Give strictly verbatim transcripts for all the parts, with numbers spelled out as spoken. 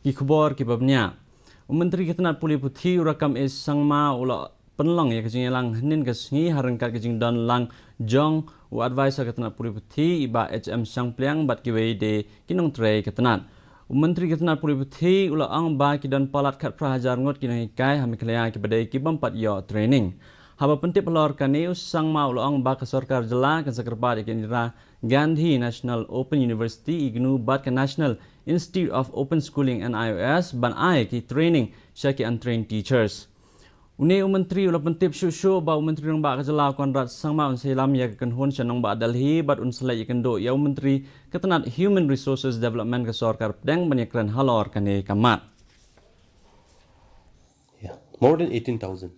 Ki khubor kiba bniah. U Myntri ka tnat pule puthi u Rakkam A Sangma u la pynlong ïa ka jingïalang hynnin ka sngi ha ryngkat ka jingdon lang jong u Advisor ka tnat pule puthi i Bah H M Shangpliang bad kiwei de ki nongtrei ka tnat. U Myntri ka tnat pule puthi u la ong ba ki don palat khatphra hajar ngut ki nonghikai ha Meghalaya kiba dei ki bym pat ïoh training. Haba pyntip halor kane, u Sangma u la ong ba ka sorkar jylla kan sa kyrpad ïa ka Indira Gandhi National Open University, IGNOU, bad ka National Institute of Open Schooling, N I O S, ban ai ki training sha ki untrained teachers. Une u Myntri u la pyntip shuh shuh ba u Myntri Rangbah ka jylla, Conrad Sangma, un sa ïalam ïa ka kynhun sha nongbah Delhi bad un sa leit ïakynduh ïa u Myntri ka tnat Human Resources Development ka sorkar pdeng ban ïakren halor kane ka mat. Yeah, more than eighteen thousand.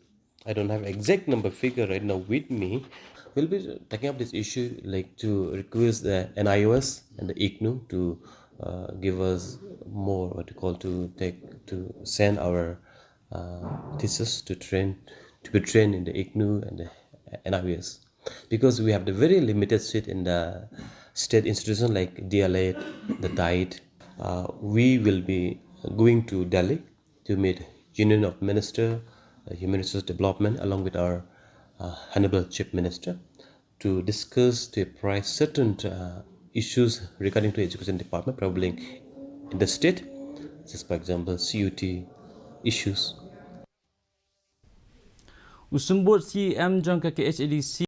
I don't have exact number figure right now with me. We'll be taking up this issue, like, to request the N I O S and the IGNOU to uh, give us more, what you call, to take, to send our uh, teachers to train, to be trained in the IGNOU and the N I O S, because we have the very limited seat in the state institution like D L Ed, the DIET. Uh, we will be going to Delhi to meet Union of Minister, uh, Human Resource Development, along with our uh, Honorable Chief Minister, to discuss, to apprise certain uh, issues regarding to education department, probably in the state, just for example, C U T issues. U symbud C E M jong ka K H A D C,